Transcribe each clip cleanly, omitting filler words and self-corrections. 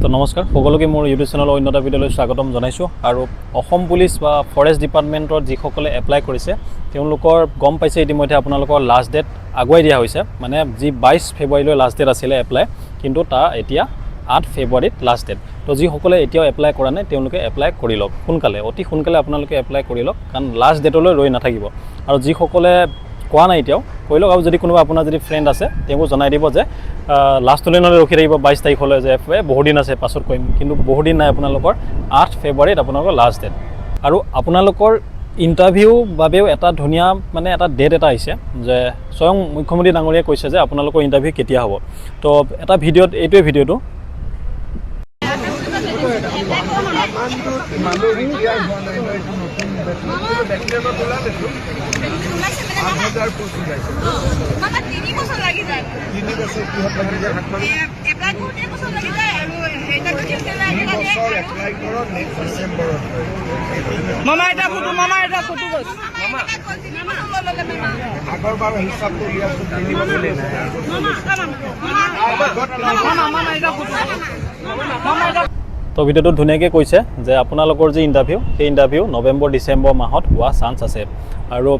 তো নমস্কাৰ সকলোকে, মোৰ ইউটিউব চেনেলৰ অন্য এটা ভিডিঅ'লৈ স্বাগতম জনাইছোঁ। আৰু অসম পুলিচ বা ফৰেষ্ট ডিপাৰ্টমেণ্টত যিসকলে এপ্লাই কৰিছে, তেওঁলোকৰ গম পাইছে ইতিমধ্যে আপোনালোকৰ লাষ্ট ডেট আগুৱাই দিয়া হৈছে। মানে যি 22 ফেব্ৰুৱাৰীলৈ লাষ্ট ডেট আছিলে এপ্লাই, কিন্তু তাৰ এতিয়া 8 ফেব্ৰুৱাৰীত লাষ্ট ডেট। তো যিসকলে এতিয়াও এপ্লাই কৰা নাই, তেওঁলোকে এপ্লাই কৰি লওক সোনকালে, অতি সোনকালে আপোনালোকে এপ্লাই কৰি লওক, কাৰণ লাষ্ট ডেটলৈ ৰৈ নাথাকিব। আৰু যিসকলে কোৱা নাই, এতিয়াও কৰি লওক। আৰু যদি কোনোবা আপোনাৰ যদি ফ্ৰেণ্ড আছে, তেওঁকো জনাই দিব যে লাষ্টলৈ নহ'লে ৰখি থাকিব 22 তাৰিখলৈ যে বহু দিন আছে, পাছত কৰিম। কিন্তু বহু দিন নাই আপোনালোকৰ, 8 ফেব্ৰুৱাৰীত আপোনালোকৰ লাষ্ট ডেট। আৰু আপোনালোকৰ ইণ্টাৰভিউ বাবেও এটা ধুনীয়া মানে এটা ডেট এটা আহিছে যে স্বয়ং মুখ্যমন্ত্ৰী ডাঙৰীয়াই কৈছে যে আপোনালোকৰ ইণ্টাৰভিউ কেতিয়া হ'ব। তো এটা ভিডিঅ'ত, এইটোৱে ভিডিঅ'টো। মানুহ ৰিটায়াৰ হোৱা নাই ন, এইটো নতুন বেটেলিয়নত ওলালেতো 8000 পোষ্ট ওলাইছে। মামা, 3 বছৰ লাগি যায়। 3 বছৰ কিহত লাগি যায়? এপ্লাই কৰোঁতে বছৰ লাগি যায় আৰু সেইটাতো তিনি বছৰ এপ্লাই কৰ, নেক্সট ডিচেম্বৰত হয়। মামা, এটা ফটো, মামা, এটা ফটো বস। আগৰ বাৰ হিচাপটো উলিয়াচোন, 3 বছৰ লৈছে। আগত মামা, মামা, এটা ফটো, মামা, এটা। তো ভিডিঅ'টোত ধুনীয়াকৈ কৈছে যে আপোনালোকৰ যি ইণ্টাৰভিউ, সেই ইণ্টাৰভিউ নৱেম্বৰ ডিচেম্বৰ মাহত হোৱা চান্স আছে। আৰু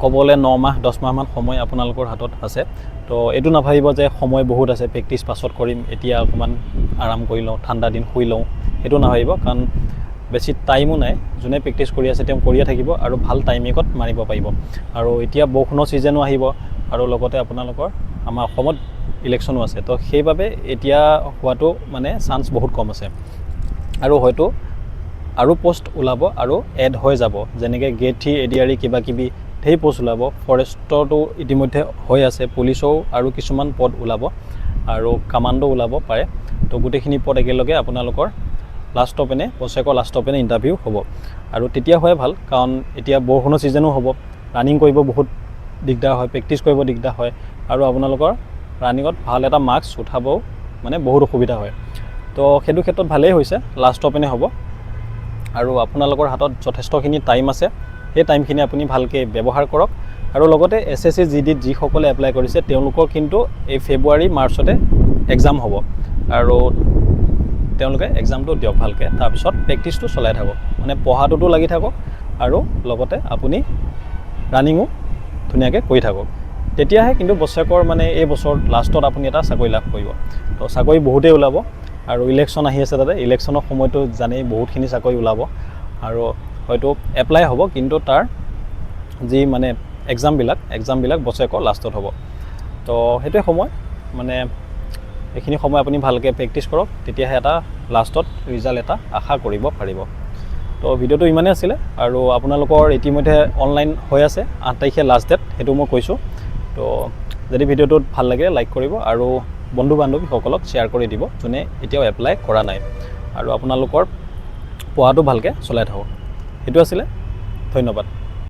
ক'বলৈ 9 মাহ 10 মাহমান সময় আপোনালোকৰ হাতত আছে। তো এইটো নাভাবিব যে সময় বহুত আছে, প্ৰেক্টিছ পাছত কৰিম, এতিয়া অকণমান আৰাম কৰি লওঁ, ঠাণ্ডা দিন শুই লওঁ, সেইটো নাভাবিব। কাৰণ বেছি টাইমো নাই। যোনে প্ৰেক্টিছ কৰি আছে, তেওঁ কৰিয়ে থাকিব আৰু ভাল টাইমিঙত মাৰিব পাৰিব। আৰু এতিয়া বৰষুণৰ ছিজনো আহিব আৰু লগতে আপোনালোকৰ আমাৰ অসমত ইলেকশ্যনো আছে। তো সেইবাবে এতিয়া হোৱাটো মানে চান্স বহুত কম আছে। আৰু হয়তো আৰু পষ্ট ওলাব আৰু এড হৈ যাব, যেনেকৈ গ্ৰেড 3, এডিআৰই, কিবা কিবি ধেৰ পষ্ট ওলাব। ফৰেষ্টৰটো ইতিমধ্যে হৈ আছে, পুলিচৰো আৰু কিছুমান পদ ওলাব আৰু কামাণ্ডো ওলাব পাৰে। তো গোটেইখিনি পদ একেলগে আপোনালোকৰ লাষ্টৰ পিনে, বছৰেকৰ লাষ্টৰ পিনে ইণ্টাৰভিউ হ'ব। আৰু তেতিয়া হোৱাই ভাল, কাৰণ এতিয়া বৰষুণৰ ছিজনো হ'ব, ৰানিং কৰিব বহুত দিগদাৰ হয়, প্ৰেক্টিছ কৰিব দিগদাৰ হয় আৰু আপোনালোকৰ ৰানিঙত ভাল এটা মাৰ্কছ উঠাবও মানে বহুত অসুবিধা হয়। তো সেইটো ক্ষেত্ৰত ভালেই হৈছে, লাষ্টৰ পিনে হ'ব আৰু আপোনালোকৰ হাতত যথেষ্টখিনি টাইম আছে। সেই টাইমখিনি আপুনি ভালকৈ ব্যৱহাৰ কৰক। আৰু লগতে এছএছচি জিডিত যিসকলে এপ্লাই কৰিছে, তেওঁলোকৰ কিন্তু এই ফেব্ৰুৱাৰী মাৰ্চতে এক্সাম হ'ব আৰু তেওঁলোকে এক্সামটো দিয়ক ভালকৈ। তাৰপিছত প্ৰেক্টিচটো চলাই থাকক, মানে পঢ়াটোতো লাগি থাকক আৰু লগতে আপুনি ৰানিঙো ধুনীয়াকৈ কৰি থাকক। তেতিয়াহে কিন্তু বছৰেকৰ মানে এই বছৰ লাষ্টত আপুনি এটা চাকৰি লাভ কৰিব। তো চাকৰি বহুতেই ওলাব আৰু ইলেকশ্যন আহি আছে, তাতে ইলেকশ্যনৰ সময়তো জানেই বহুতখিনি চাকৰি ওলাব আৰু হয়তো এপ্লাই হ'ব, কিন্তু তাৰ যি মানে এক্সামবিলাক বছৰেকৰ লাষ্টত হ'ব। তো সেইটোৱে সময়, মানে এইখিনি সময় আপুনি ভালকৈ প্ৰেক্টিছ কৰক, তেতিয়াহে এটা লাষ্টত ৰিজাল্ট এটা আশা কৰিব পাৰিব। তো ভিডিঅ'টো ইমানেই আছিলে। আৰু আপোনালোকৰ ইতিমধ্যে অনলাইন হৈ আছে, 8 তাৰিখে লাষ্ট ডেট, সেইটো মই কৈছোঁ। তো যদি ভিডিঅ'টোত ভাল লাগে, লাইক কৰিব আৰু বন্ধু বান্ধৱীসকলক শ্বেয়াৰ কৰি দিব, যোনে এতিয়াও এপ্লাই কৰা নাই। আৰু আপোনালোকৰ পঢ়াটো ভালকৈ চলাই থাকক, সেইটো আছিলে। ধন্যবাদ।